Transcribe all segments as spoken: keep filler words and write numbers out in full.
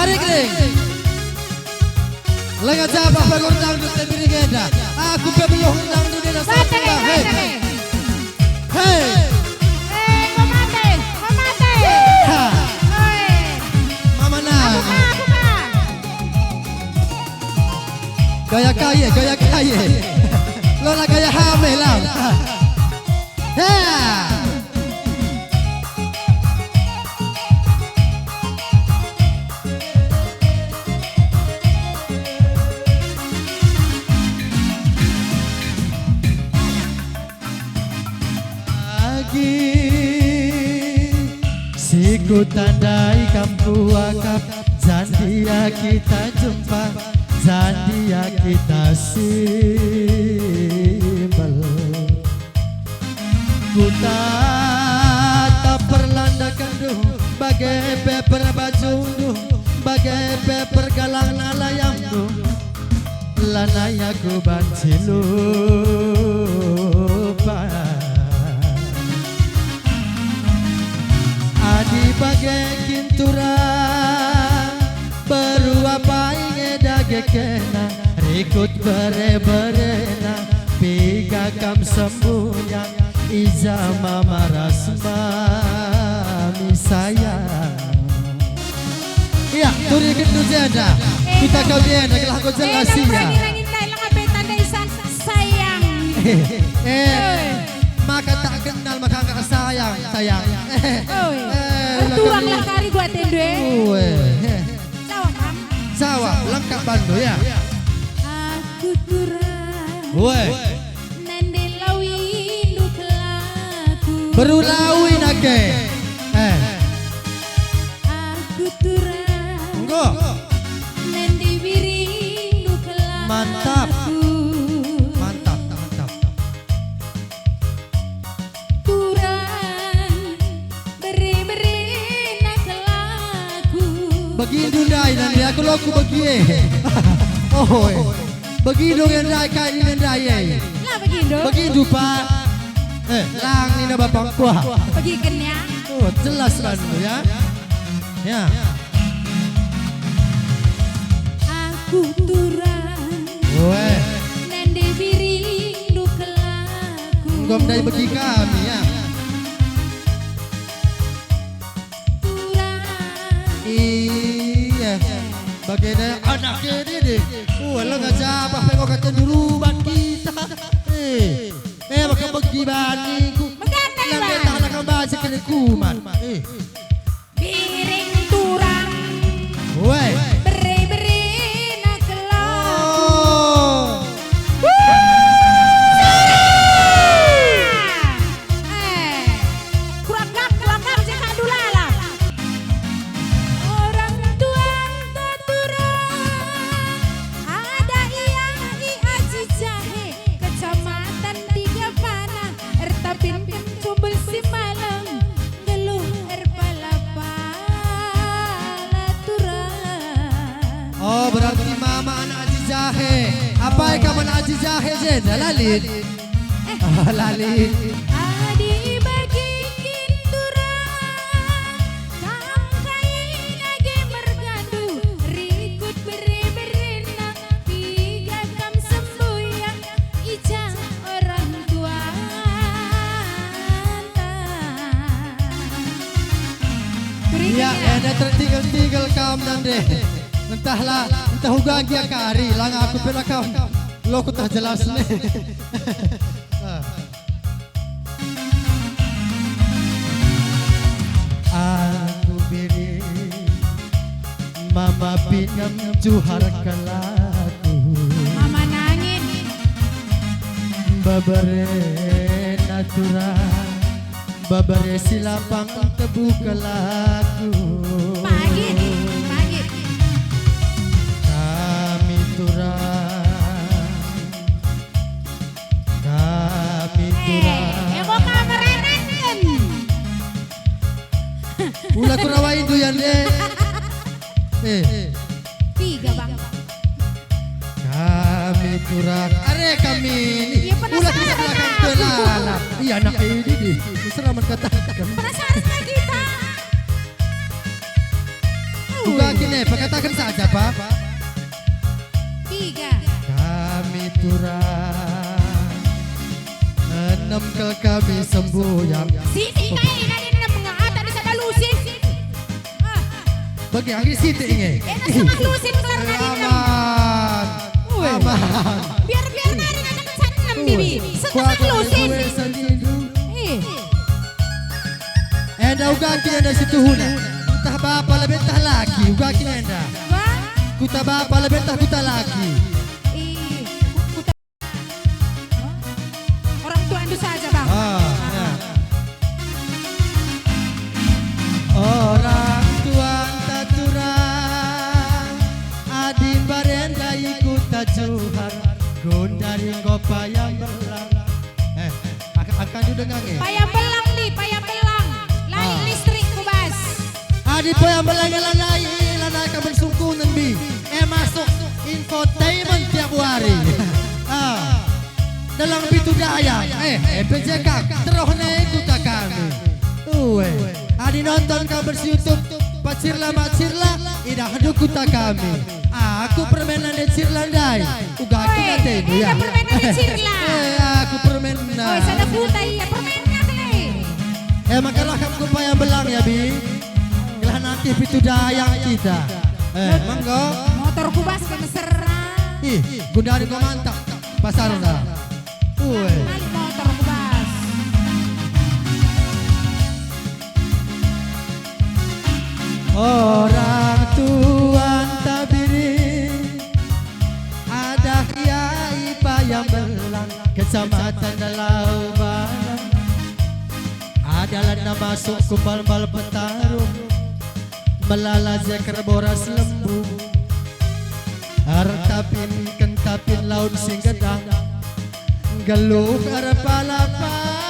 Ari Gering. Lenga jabah pagor dangdut Tembiring enda. Aku pe beluh dangdut enda. Mate, satu, mate. Hei. Hei. Eh, kau mate, kau mate. Ha. Oi. Mama na. Aku ka, aku ka. Gaya kaye, gaya kaye. Lola gaya hamil lah. Ha. Agi si kutandai kam kuakap, jandia kita jumpa, jandia kita simbel. Kutatap perlandakenndu, bage pe perbajungndu, bage pe pergalangna layamndu, lanai aku banci lupa. Adi bage kin turang, beru apai nge dage kena, rikut bere-berena, piga kam sembuyak, i ja mama ras mami sayang. Iya, turiken tu jenda. Eh, kita kau jenda, gelah kau jelas, eh, iya. Kurang ngira-ngira, langa pe tanda isa sayang. Eh, eh, maka tak kenal, maka enggak sayang, sayang. Eh, oh, iya. Eh, ertuanglah kari gua tendu, eh. Oh, eh. Jawab, Am. Jawab, lengkap bandu, ya. Aku turang. Weh. Nande lawindu kelaku. Beru lawin ake. Eh. Aku turang. Enggo. Nande birindu kelaku. Mantap. Mantap, mantap. Turang bere-berena kelaku. Begindu ndai nande aku loku begi e. Oh, eh. Begindu nge ndai kai nina ndai e. La begindu. Begindu, Pak. Eh, lang nina bapangku, ah. Begiken ya. Oh, jelas bandu ya. Ya. Aku turang. Weh. Nande birindu kelaku. Enggo ndai begi kami, ya. Turang. Iya. Bagenda anak ini deh. Wah, lenga jabah pe kata dulu kita. Eh, eh, maka begi baniku. Megana, Iwan. Lang kita anak kembali sekali kuman. Eh. Biring turang. Weh. Bere-berena kelaku. Oh. Wuh. Eh, kurang gap, kurang gap, jangan dulala. Orang tua tak turang. Ada ia i Aji Jahe, Kecamatan Tiga Panah, ertapinken cumbul si malem. Geluh erpala-pala turang. Oh, berarti mama anak Aji Jahe. Apai kam anak Aji Jahe, Jen? Lalin. Eh. Oh, lalin. Adi bagi kin turang, kam kai nage mergandu, rikut bere-berena, piga kam sembuyak, i ja orang tuanta. Turiken ya, ya. Enda tertinggal-tinggal kam nande. Entahlah, entah uga gia kari, langa aku pela kam. Lo kutah jelas nih. Ah. Aku biri, mama pinem juhar kelaku. Mama nangin. Bebere natural, bebere si lapang tebu kelaku. Pagi, pagi. Kami turang. Kami turang. Eh, enggo ka merenanken. Ula kurawaindu, Yande. Eh. Piga, Bang. Kami turang. Are kami ini. Ya, ula penasaran kita aku. Belakang kelala. Iya, anak ini deh. Mesra men katakan. Penasaran lah kita. Uga kin e, pakataken saja, Pa. Piga. Kami turang, enem kal kami sembuyan. Sini kai nari enem, ngata di sada lusin. Ah. Bagi anggi sitik nge. Ena setengah lusin kelar nari enem. Aman. Weh. Aman. Biar, biar nari ngataken sada enem, Bibi. Setengah lusin. Kuat dua sanindu. Eh. Enda uga kin enda situhuna. Ntah bapa lebe ntah laki, uga kin enda. Wah. Kuta bapa lebe ntah kuta laki. Ih, ku-, kuta. Orang tuandu saja, Bang. Ah, ya. Orang tuanta turang, adi mbarenda i kuta Johar, gundari enggo payam belang. Eh, Ak-, akan dudengah nge. Payam belang ndi, payam belang. Lai Ah. listrik ku bas. Adi payam belang lanai, lanai ka bersungkunen bi. Eh, masuk infotainment tiap wari. Ah. Dalam pitu daya. Eh, eh, P J K, terus ne kuta kami. Ue. Adi nonton ka bers YouTube, Pacirla Macirla, idahndu kuta kami. Aku permen ande Cirla ndai. Uga aku Oi, nate, eh, ya. Permen ande Cirla. Eh, aku permen, nah. Oi, sada kuta ia, permen aku le. Eh, maka lah kamu ku payam belang ya, Bi. Gelah nanti pitu dayang kita. Eh, manggo. Motor ku bas ke mesera. Ih, gundari kau mantap. Pasar dah. Ue. Balik motor ku bas. Orang tuanta biri, adah ia i Payam Belang, Kecamatan Dalau Balang. Adalanna masuk ku mbal-mbal petarung, melala jeker boras lembu. Ertapin kentapin laun si nggedah, nggeluh erpala-pala.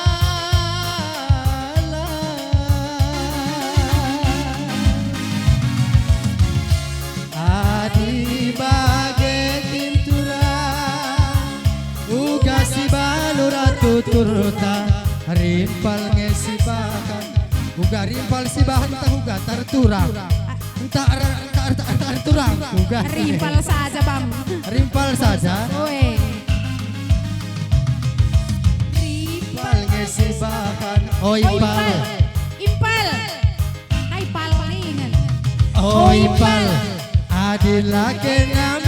Adi bage kin turang, uga si balura tuturta, rimpal nge si bahan. Uga rimpal si bahan tah uga tarturang. Ntah er-, ntah er-, ntah er-, ntah er-, turang, uga. Rimpal saja, Bang. Rimpal saja. Oe. Rimpal nge si bahan. Oh, impal. Impal. Impal. Hai, pal palingan. Oh, impal. Adi la kena